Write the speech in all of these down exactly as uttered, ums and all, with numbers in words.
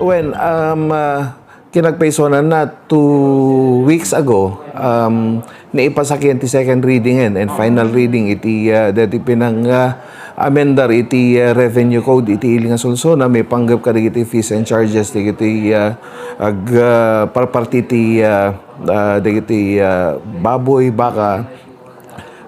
Well, um, ah, kinapaysuananna two weeks ago, um, naipasakyan ti second reading and, and final reading iti, ah, dati pinang, ah, amendar iti, ah, revenue code iti ili nga Solsona, maipanggep kadagiti fees and charges dagiti, ah, ag, ah, parparti ti, ah, ah, dagiti, ah, baboy, baka,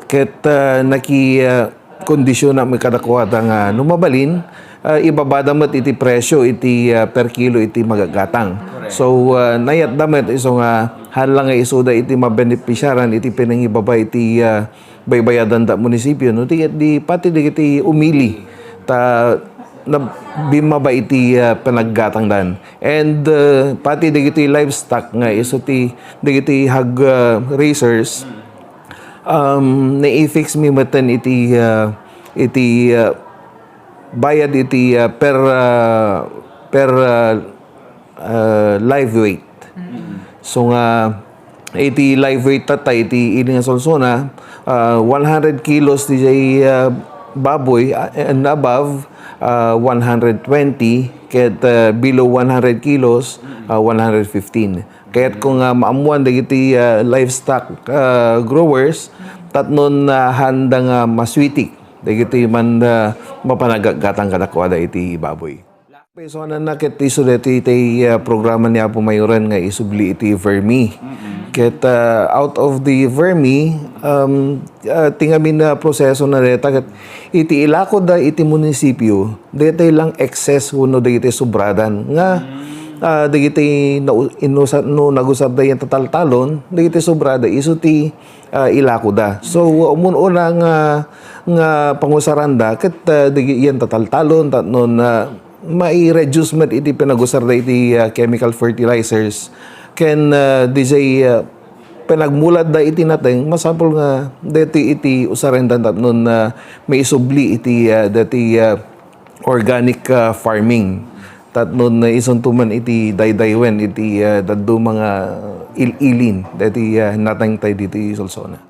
ket, ah, naki, ah, kondisyonak met kadakuada nga no mabalin, ah, ibabada met iti presyo iti, ah, per kilo iti magatgatang. Correct. So, ah, nayatda met isu nga haan la nga isuda iti mabenepisiaran iti pinangibaba iti, ah, baybayadanda munisipyo. No, ti, di, pati dagiti umili, ta na, bimmaba iti, ah, panaggatangdan. And, ah, pati dagiti livestock nga isu ti dagiti hog, ah, raisers, um, nai-fix mi metten iti, ah, iti, ah, bayad iti, ah, per, ah, per, ah, ah, live weight. So nga, iti live weight tatta iti ili nga Solsona, ah, one hundred kilos ti jay, ah, baboy, ah, and above, ah, one hundred twenty, ket, ah, below one hundred kilos, ah, one hundred fifteen. Kayatko nga maammuan dagiti, ah, livestock, ah, growers, tapno, ah, haanda nga maswitik dagiti man, ah, mapanagatgatang kadakuada iti baboy. Paysuananna ket isu daytoy iti, ah, programa ni Apo Mayoran nga isubli iti vermi. Ket, ah, out of the vermi, um, ah, ti ngamin a proseso na dayta ket iti ilakoda iti munisipyo, daytoy lang excess wenno dagiti sobradan nga, ah, dagiti nau-, inusa-, no nagusarda yan tataltalon, dagiti sobrada isu ti, ah, ilakoda. So, umuna nga, nga pangusaranda ket, ah, dagi-, yan tataltalon, tapno, ah, mai-reduce met iti pinagusarda iti, ah, chemical fertilizers ken, ah, dijay, ah, panagmulatda iti nateng, masapul nga daytoy iti usarenda tapno, ah, maisubli iti, ah, daytoy, ah, organic, ah, farming. Tapno, ah, isunto man iti daydaywen iti, ah, dadduma nga il-ilin daytoy, ah, natengtay ditoy Solsona.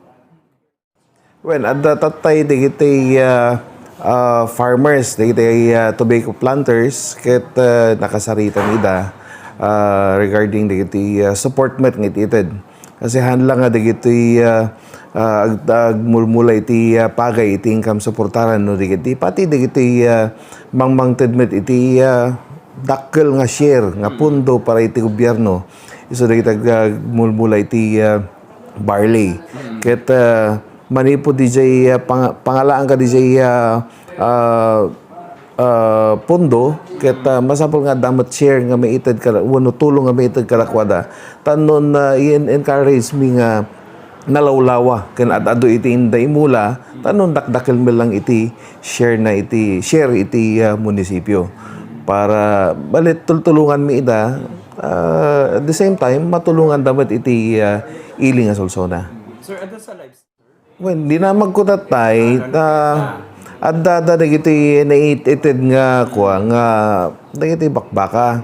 Well, adda tattay dagiti, ah, ah, farmers, dagiti, ah, tobacco planters, ket, ah, nakasarita ida, ah, regarding dagiti, ah, support met nga iti ited. Kasi haan la nga dagiti, ah, ah, ag-, agmulmula iti, ah, pagay iti income supportaran no dagiti, pati dagiti, ah, mangmangted met iti, ah, dakkel nga share nga pundo para iti gobyerno. Isu dagiti ag-, agmulmula iti, ah, barley. Ket, ah, manipud dijay, ah, pang-, pangalaan ka dijay, ah, ah, ah, pundo, ket, ah, masapul nga adda met share nga maited kada, wenno tulong nga maited kadakuada. Tapno, ah, i-encourage mi nga nalawlawa ken ad-adu iti inda imula, tapno dakdakel met lang iti share na iti, share iti, ah, munisipyo. Para balit tultulongan mi ida, ah, at the same time, matulonganda met iti, ah, ili nga Solsona. Sir, adda sa livestock? Well, dinamagko tattay, ta adda, adda dagiti naited nga kua, nga dagiti bakbaka.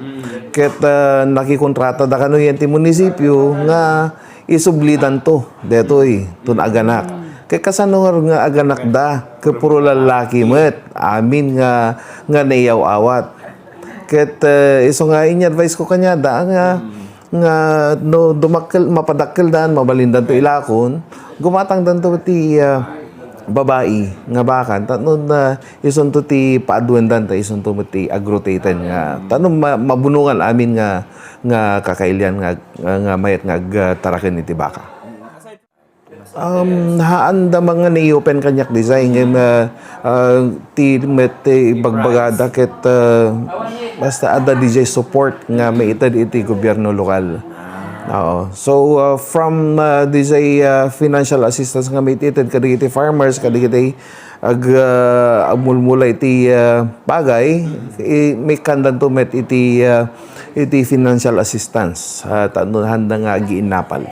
Ket, ah, nakikontrata da kano yan ti munisipyo nga isublidanto detoy, ton aganak. Ket kasano nga, nga aganakda, ket puro lallaki met, amin nga, nga naiyaw-awat. Ket, eh, isu nga ini-advise ko kaniada nga, nga no dumakkel, mapadakkeldan, mabalindanto ilakon, gumatangdanto ti, ah, babai nga bakan, tapno, ah, isunto ti paaduendan, ta isunto met ti agrotaten nga, tapno ma-, mabunongan amin nga, nga kakailian nga, nga, nga mayat nga agtaraken iti baka. Um, haanda man nga naiupen kaniak dijay, ngem, ah, ah, ti met ti ibagbagada ket, ah, basta adda dijay support nga maited iti gobyerno lokal. Oo. So, ah, from, ah, dijay, ah, financial assistance nga maiteded kadagiti farmers, kadagiti ag-, ah, agmulmula iti, ah, pagay, i-, maikkandanto met iti, ah, iti financial assistance, ah, tapno haanda nga agiinnapal.